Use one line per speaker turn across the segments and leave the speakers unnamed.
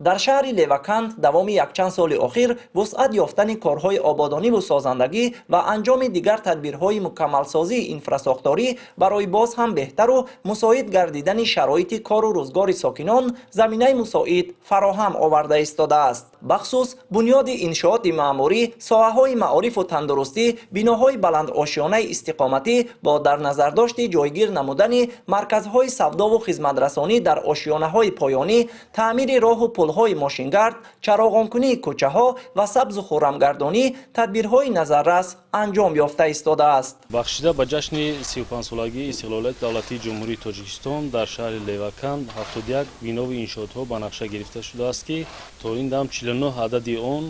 Дар шаҳри Леваканд давоми якчанд соли охир вусъат ёфтани корҳои ободониву созандагӣ ва анҷоми дигар тадбирҳои мукаммалсозии инфрасохторӣ барои боз ҳам беҳтару мусоид гардидани шароити кору рӯзгори сокинон заминаи мусоид фароҳам оварда истодааст. Бахусус бунёди иншооти маъмурӣ, соҳаҳои маорифу тандурустӣ, биноҳои баландошёнаи истиқоматӣ бо дар назардошти ҷойгир намудани марказҳои савдову хизматрасонӣ дар ошёнаҳои поёнӣ, таъмири роҳу пулҳои мошингард, чароғонкунии кӯчаҳо ва сабзу хуррамгардонӣ тадбирҳои назаррас анҷом ёфта истодааст.
Бахшида ба ҷашни 35-солагии истиқлолияти давлатии Ҷумҳурии Тоҷикистон дар шаҳри Леваканд 71 бинову иншоотҳо ба нақша гирифта шудааст, ки то ин дам 49 адади он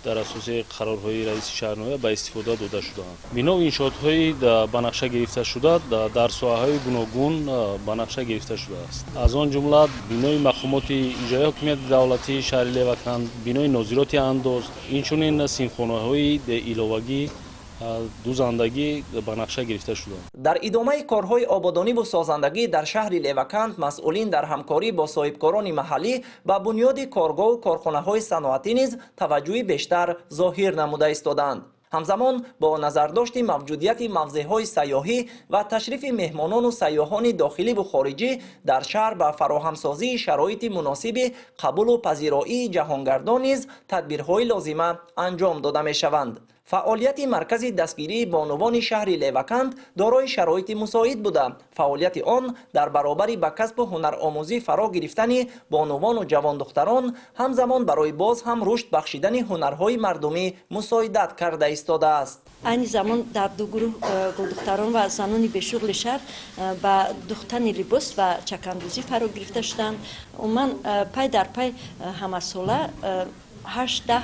дар асоси қарорҳои раиси шаҳрноҳия ба истифода дода шудаанд. Бинову иншоотҳои ба нақша гирифташуда дар соҳаҳои гуногун ба нақша гирифта шудааст, аз он ҷумла бинои мақомоти иҷроияи ҳокимияти давлатии шаҳри Леваканд, бинои нозироти андоз, инчунин синфхонаҳои иловагӣ, дузандагӣ ба нақша гирифта шудаанд.
Дар идомаи корҳои ободониву созандагӣ дар шаҳри Леваканд масъулин дар ҳамкорӣ бо соҳибкорони маҳаллӣ ба бунёди коргоҳу корхонаҳои саноатӣ низ таваҷҷӯҳи бештар зоҳир намуда истодаанд. Ҳамзамон бо назардошти мавҷудияти мавзеъҳои сайёҳӣ ва ташрифи меҳмонону сайёҳони дохиливу хориҷӣ дар шаҳр ба фароҳамсозии шароити муносиби қабулу пазироии ҷаҳонгардон низ тадбирҳои лозима анҷом дода мешаванд. Фаъолияти маркази дастгирии бонувони шаҳри Леваканд дорои шароити мусоид буда, фаъолияти он дар баробари ба касбу ҳунаромӯзӣ фаро гирифтани бонувону ҷавондухтарон, ҳамзамон барои боз ҳам рушд бахшидани ҳунарҳои мардумӣ мусоидат карда истодааст.
Айни замон дар ду гурӯҳ гулдухтарон ва занони бешуғли шаҳр ба духтани либос ва чакандӯзӣ фаро гирифта шуданд. Умуман, пай дар пай ҳамасола 8-10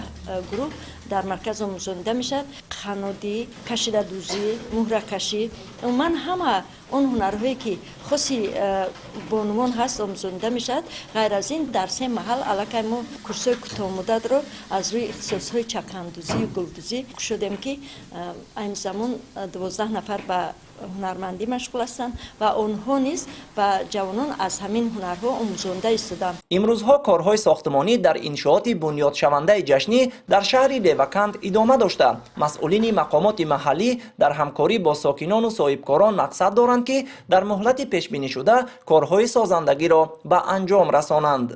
гурӯҳ дар марказ омӯзонида мешавад: қаннодӣ, кашидадӯзӣ, муҳракашӣ, умуман ҳама он ҳунарҳое, ки хоси бонувон ҳаст, омӯзонида мешавад. Ғайр аз ин, дар се маҳал аллакай мо курсҳои кӯтоҳмуддатро аз рӯи ихтисосҳои чакандӯзию гулдӯзӣ кушодем, ки айни замон 12 нафар ба ҳунармандӣ машғул ҳастанд ва онҳо низ ба ҷавонон аз ҳамин ҳунарҳо омӯзонда истоданд.
Имрӯзҳо корҳои сохтмонӣ дар иншооти бунёдшавандаи ҷашнӣ дар шаҳри Леваканд идома дошта, масъулини мақомоти маҳаллӣ дар ҳамкорӣ бо сокинону соҳибкорон мақсад доранд, ки дар муҳлати пешбинишуда корҳои созандагиро ба анҷом расонанд.